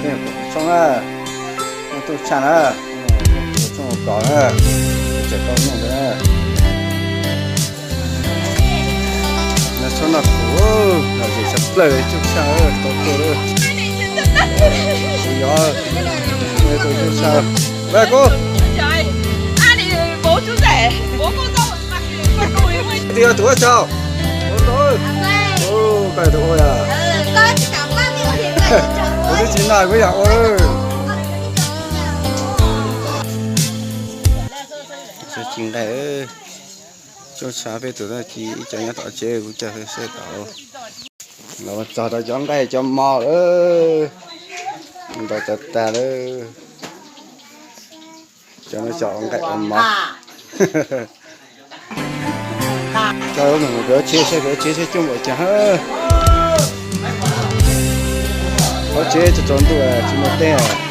Tshoob na, tshoob tshaj na, tshoob kos na, tseem tau noj ntawd na. Noj tshoob noj kus, lom zem tshaj plaws, coob tshaj tau tuaj lawm. Kuv yog, tau coob tshaj. Vaj kub. Twb yog tus ua tsaug. Koj tus ua yog. Kuv twb tsis noj kuv yog ua. Tsis nqaij, coob tshaj peb tus no, ib co nyob tom tsev kuv coj saib tom. Los txog rau cov nqaij cov mov lawm, ntau tag tag lawm. Cov no cov nqaij ua mov. Coj mus pem tsev saib pem tsev saib coob npaum cas. Qhov tsev tsaus tsaus ntuj tsis muaj teb.